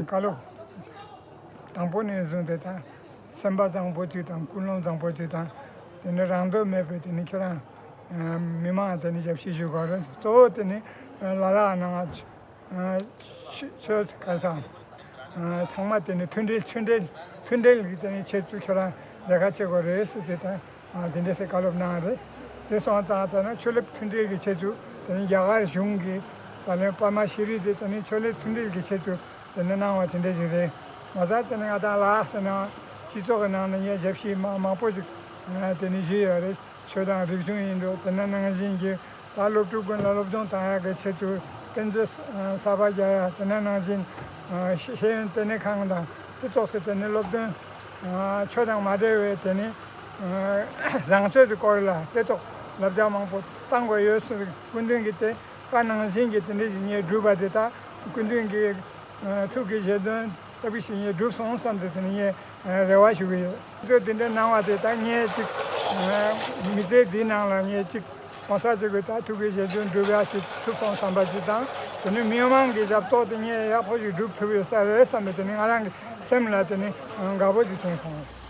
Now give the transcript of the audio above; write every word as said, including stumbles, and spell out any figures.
བཀའ་སློབ་དང་པོ་ནས་བཟུང་སྟེ་ད་སེམས་པ་བཟང་པོ་ཅིག་དང་ཀུན་སློང་བཟང་པོ་ཅིག་དང་དེ་ནས་རང་འདོད་མེད་པའི་དེ་ནས་ཁྱོད་རང་མི་མང་དེ་ནས་ཞབས་ཕྱི་ཞུ་དགོས་རེད། གཙོ་བོ་དེ་ནས་ལ་ལ་ནང་ཆོས་ག་ཚང་ཚང་མ་དེ་ནས་མཐུན་སྒྲིལ་མཐུན་སྒྲིལ་མཐུན་སྒྲིལ་གྱི་དེ་ནས་ཆེད་དུ་ཁྱོད་རང་ལས་ཀ་བྱེད་དགོས་རེད་ཟེར་ཏེ་ད། དེ་འདྲ་ཟེར་བཀའ་སློབ་གནང་རེད། དེ་སོང་ཙང་ད་ནི་ཆོས་ལུགས་མཐུན་སྒྲིལ་གྱི་ཆེད་དུ་དེ་ནི་རྒྱ་གར་གཞུང་གིས་ད་ལན་པདྨ་ཤྲི་རི་དེ་དེ་ནི་ཆོས་ལུགས་མཐུན་སྒྲིལ་གྱི་ཆེད་དུ་དེ་ནི་གནང་བ་དེ་འདྲ་ཞིག་རེད། མ་ཟད་དེ་ནི་ང་དང་ལ་དྭགས་ཟེར་ན་སྤྱི་ཚོགས་ཀྱི་ནང་ནས་ངས་ཞབས་ཕྱི་མང་མང་པོ་ཞིག་དེ་ནི་ཞུས་ཡོད་རེད། ཆོས་དང་རིག་གཞུང་ཡིན་འགྲོ། དེ་ནི་ནང་བཞིན་གྱི་ད་སློབ་ཕྲུག་ཀུན་ལ་སློབ་སྦྱོང་བཏང་ཡག་གི་ཆེད་དུ་དཔེ་མཛོད་གསར་པ་རྒྱག་ཡག་དེ་ནི་ནང་བཞིན་ཤེས་ཤེས་ཡོན་ལྟེ་གནས་ཁང་དང་དེ་ཙོགས་སུ་དེ་ནི་སློབ་སྟོན། ཆོས་དང་མ་འབྲེལ་བའི་དེ་ནི་བཟང་སྤྱོད་ཀྱི་སྐོར་ལ་དེ་ཐོག་བསླབ་བྱ་མང་པོ་བཏང་དགོས་ཡོད་ཟེར། སྐུ་མདུན་གྱིས་དེ་བཀའ་ནང་བཞིན་གྱི་དེ་འདྲ་ཞིག་ངས་བསྒྲུབས་པ་དེ་དག་སྐུ་མདུན་གྱི་ཐུགས་ཀྱི་བཞེད་དོན་ལྟ་བུ་ཞིག་ངས་བསྒྲུབས་སོང་བསམ་སྟེ་དེ་ནི་ངས་རེ་བ་ཞུ་གི་ཡོད། ཁྱོད་དེ་འདྲ་གནང་བ་དེ་དག་ངས་ཅིག་མི་ཚེ་འདིའི་ནང་ལ་ངས་ཅིག་གང་ཟག་ཅིག་གིས་ད་ཐུགས་ཀྱི་བཞེད་དོན་སྒྲུབ་ཡག་ཅིག་ཐུབ་སོང་བསམ་པ་ཅིག་དང་། དེ་ནི་མི་མང་གི་ཞབས་ཏོག་དེ་ངས་ཡག་པོ་ཞིག་སྒྲུབ་ཐུབ་ཡོད་ས་རེད་བསམ་པའི་དེ་ནི་ང་རང་གི་སེམས་ལ་དེ་ནི་དགའ་པོ་ཅིག་བྱུང་སོང་།